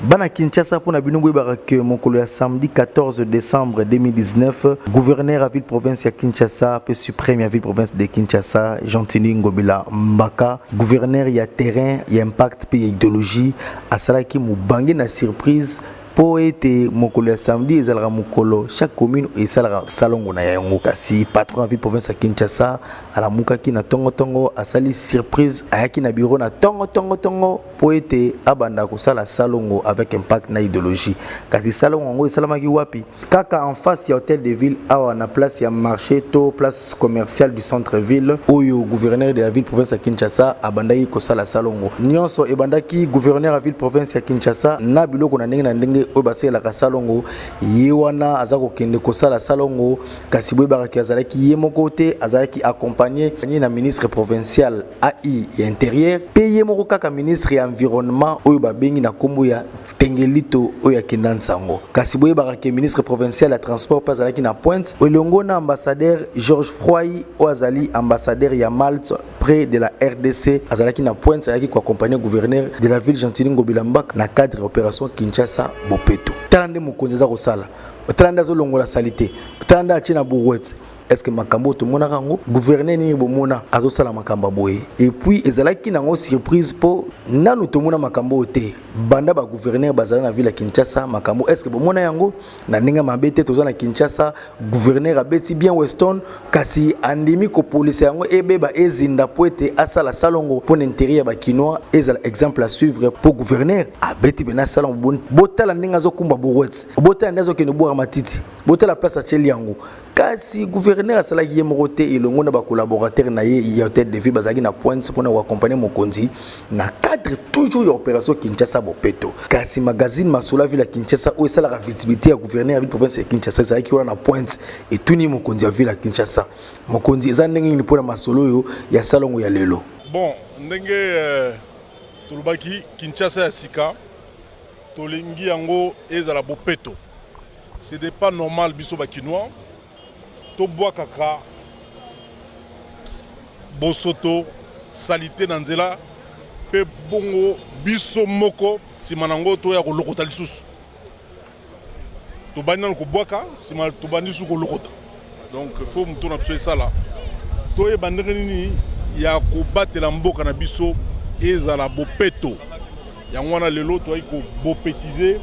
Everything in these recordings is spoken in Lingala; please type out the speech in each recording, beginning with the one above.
Bana Kinshasa pona bino boyebaka que mokolo ya samedi 14 décembre 2019, gouverneur ya ville province ya Kinshasa pe suprême ya ville province de Kinshasa Gentiny Ngobila Mbaka, gouverneur ya terrain ya impact pe ya idéologie, asalaki mobange na surprise mpo ete mokolo ya samedi ezalaka mokolo chaque commune esalaka salongo na yango. Kasi patron ya ville province ya Kinshasa alamukaki na tongo tongo, asali surprise, ayaki na bureau na tongo tongo tongo mpo ete abanda kosala salongo avec impact na idéologie. Kasi salongo yango esalamaki wapi? Kaka en face ya hôtel de ville, awa na place ya marché to place commerciale du centre ville, oyo gouverneur de la ville province ya Kinshasa abandaki kosala salongo. Nyonso ebandaki gouverneur ya ville province ya Kinshasa na biloko na ndenge na ndenge oyo basalelaka salongo. Ye wana aza kokende kosala salongo, kasi boyebakaki azalaki ye moko te, azalaki accompagné na ministre provincial AI ya intérieur mpe ye moko kaka ministre ya environnement oyo babengi na nkombo ya Tengelito oyo akenda nsango. Kasi boyebaka ke ministre provincial ya transport mpe azalaki na pointe elongo na ambassadeur Georges Froy oyo azali ambassadeur ya Malte près de la RDC, azalaki na pointe, azalaki koaccompagner gouverneur de la ville Gentiny Ngobila Mbaka na cadre ya opération Kinshasa Bopeto. Tala nde mokonzi aza kosala, tala nde azolongola salite, tala nde atie na brouette. Est-ce que makambo tomonaka yango, gouverneur nini bomona azosala makambo ya boye? Et puis ezalaki nango surprise mpo nanu tomona makambo oyo te banda ba gouverneur bazala na ville ya Kinshasa. Makambo, est-ce que bomona yango na ndenge mabe te? Toza na Kinshasa, gouverneur abeti bien Weston, kasi andimi kopolisa yango ebeba ezinda po ete asala salongo mpo na intérêt ya bakinois, ezala exemple à suivre. Mpo gouverneur abeti pena salongo, botala ndenge azokumba brouette, botala ndenge azokende bwaka matiti, botala place atieli yango. Kasi gouverneur asalaki ye moko te, elongo na bacollaborateur na ye ya hôtel de ville bazalaki na pointe mpona koaccompagne mokonzi na cadre toujours ya opération Kinshasa Bopeto. Kasi magazine Masolo ya ville ya Kinshasa oyo esalaka visibilité ya gouverneur ya ville province ya Kinshasa ezalaki wana na pointe, etuni mokonzi ya ville ya Kinshasa: mokonzi, eza ndenge nini mpona masolo oyo ya salongo ya lelo? Bon, ndenge tolobaki, Kinshasa ya sika tolingi yango ezala bopeto. Ce n'est pas normal biso bakinois tobwakaka bosoto, saleté na nzela, mpe bongo biso moko nsima nango toya kolokota lisusu. Tobandi nano kobwaka, nsima tobandi lisusu kolokota. Donc faut moto na biso esala, toyeba ndenge nini ya kobatela mboka na biso ezala bopeto. Yango wana lelo toyaki kobopetize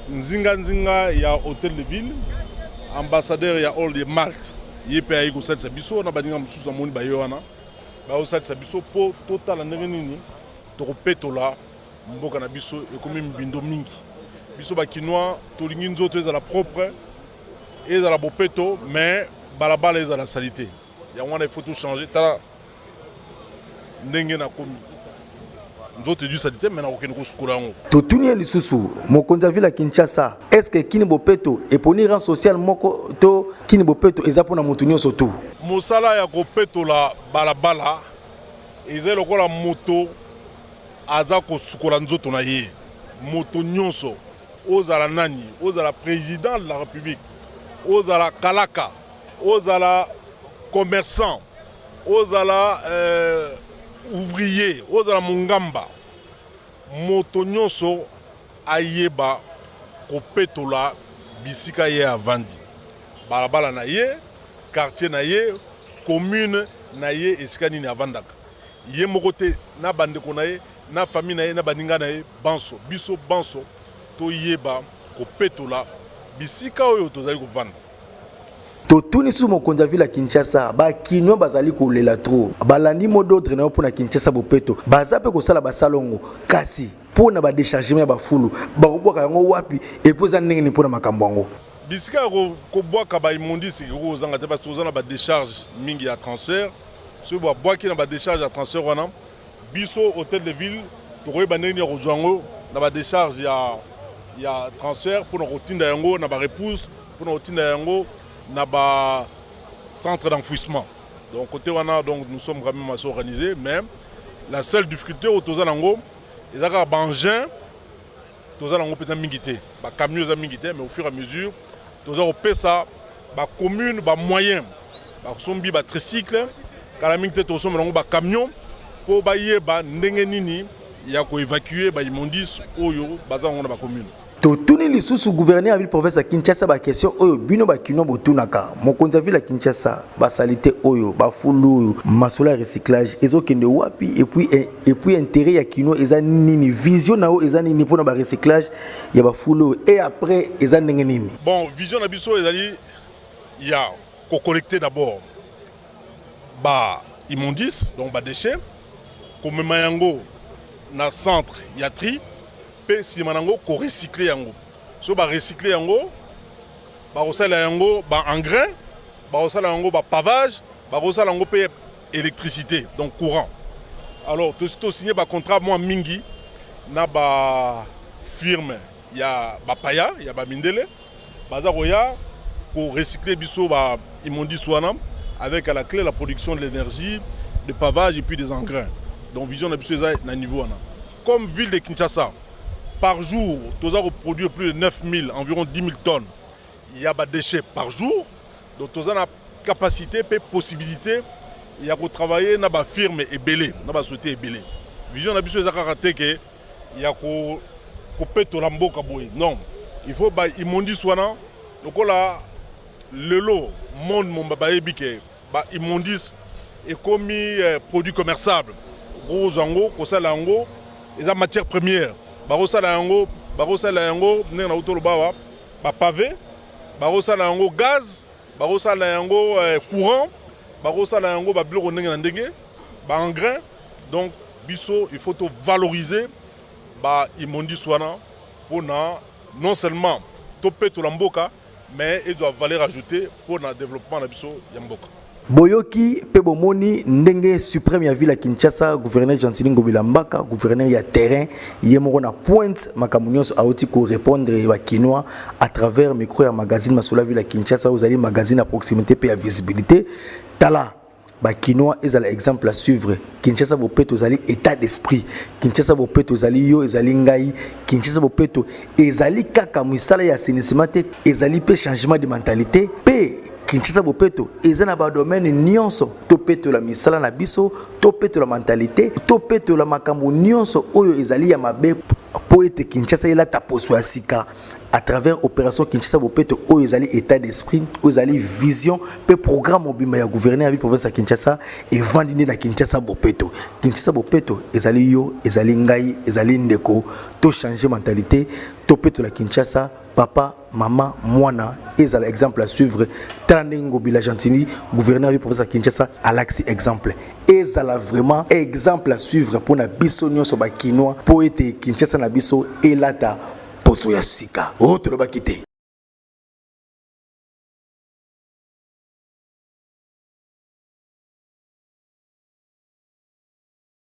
nzinganzinga ya hôtel de ville. Ambassadeur ya old de Malte, ye mpe ayaki kosalisa biso na baninga mosusu. Namoni baye wana bakosalisa biso mpo totala ndenge nini tokopetola mboka na biso. Ekomi mbindo mingi. Biso bakinois tolingi nzoto ezala propre, ezala bopeto, mais balabala ezala saleté. Yango wana il faut tout changer. Tala ndenge nakomi, nzoto ezwi saleté, mais nakokende kosukola yango. Totuni ye lisusu, mokonzi ya ville ya Kinshasa, est ce que Kin Bopeto eponi rang social moko to Kin Bopeto eza mpona motu nyonso tu? Mosala ya kopetola balabala eza lokola moto aza kosukola nzoto na ye. Moto nyonso, ozala nani, ozala président de la République, ozala kalaka, ozala commerçant, ozala ouvrier, ozala mongamba, moto nyonso ayeba kopetola bisika ye avandi, balabala na ye, quartier na ye, commune na ye, esika nini avandaka ye moko te, na bandeko na ye, na famille na ye, na baninga na ye banso. Biso banso toyeba kopetola bisika oyo tozali kovanda. Totuni susu mokonzi ya ville ya Kinshasa, bakinois bazali kolela trop, balandi mot d'ordre na yo mpona Kinshasa Bopeto, baza mpe kosala basalongo, kasi mpona badéchargement ya bafulu bakobwaka yango wapi? Et puis eza ndenge nini mpona makambo yango? Bisika ya kobwaka baimmondices ekoki kozanga te, parce toza na badécharge mingi ya transfert. Soki babwaki na badécharge ya transfert wana, biso hôtel de ville tokoyeba ndenge nini ya kozwa yango na badécharge ya transfert mpona kotinda yango na barepousse, mpona kotinda yango na ba centre d'enfouissement. Donc côté wana, donc nous sommes quand même assez organisés, mais la seule difficulté oyo toza nango eza kaka baengin. Toza nango mpenza mingi te, bacamion eza mingi te, mais au fur et à mesure toza kopesa bacommune bamoyen, basombi batricycle. Kala mingi te tokosomba nango bacamion mpo bayeba ndenge nini. Ya koévacuer baimmondices oyo baza yango na bacommune. Totuni lisusu gouverneur ya ville province ya Kinshasa baquestion oyo bino bakinois botunaka. Mokonzi ya ville ya Kinshasa, basaleté oyo, bafulu oyo, masolo ya recyclage ezokende wapi? Et puis intérêt ya kino eza nini? Vision na yo eza nini mpona barecyclage ya bafulu oyo? Et après, eza ndenge nini? Bon, vision na biso ezali ya kocollecter d'abord ba immondices, donc badéchet, komema yango na centre ya tri, mpe nsima nango korecycler yango. So barecycler yango, bakosala yango baengrais, bakosala yango bapavage, bakosala yango mpe électricité, donc courant. Alors tosi tosigné bacontrat mwa mingi na bafirme ya bapaya, ya bamindele, baza koya korecycler biso baimmondices wana, avec à la clé la production de l'énergie, de pavage et puis des engrais. Donc vision na biso eza na niveau wana. Comme ville de Kinshasa, par jour toza koproduire plus de 9000, environ 10 000 tonnes ya badéchets par jour. Donc toza na capacité mpe possibilité ya kotravailler na bafirme ebele, na basociété ebele. Vision na biso eza kaka te ke ya kopetola mboka boye. Non, il faut baimmondices wana, lokola lelo monde momba bayebi ke baimmondices ekomi produit commerçable, kozwa yango, kosala yango, eza matière première. Bakosala yango, bakosala yango ndenge na toloba awa, bapavé, bakosala yango gaz, bakosala yango courant, bakosala yango babiloko ndenge na ndenge, baengrais. Donc biso, il faut tovaloriser baimmondices wana mpona non seulement topetola mboka, mais ezwa valeur ajoutée mpona développement na biso ya mboka. Boyoki mpe bomoni ndenge suprême ya ville ya Kinshasa, gouverneur Gentiny Ngobila Mbaka, gouverneur ya terrain, ye moko na pointe makambo nyonso, auti korépondre bakinois à travers micro ya magazine Masolo ya ville ya Kinshasa, oyo ezali magazine ya proximité mpe ya visibilité. Tala bakinois, ezala exemple à suivre. Kinshasa bopeto ezali état d'esprit. Kinshasa bopeto ezali yo, ezali ngai. Kinshasa bopeto ezali kaka misala ya assainissement te, ezali mpe changement de mentalité. Mpe Kinshasa bopeto eza na badomaine nyonso. Topetola misala na biso, topetola mentalité, topetola makambo nyonso oyo ezali ya mabe, mpo ete Kinshasa elata poso ya sika à travers opération Kinshasa bopeto, oyo ezali état d'esprit, oyo ezali vision mpe programme mobimba ya gouverneur ya ville province ya Kinshasa. Evandi nde na Kinshasa bopeto. Kinshasa bopeto ezali yo, ezali ngai, ezali ndeko. Tochange mentalité, topetola Kinshasa. Papa, mama, mwana, ezala exemple à suivre. Tala ndenge Ngobila Gentiny, gouverneur ya province ya Kinshasa, alakisi exemple. Ezala vraiment exemple à suivre mpona biso nyonso bakinois, mpo ete Kinshasa na biso elata poso ya sika oyo tolobaki te.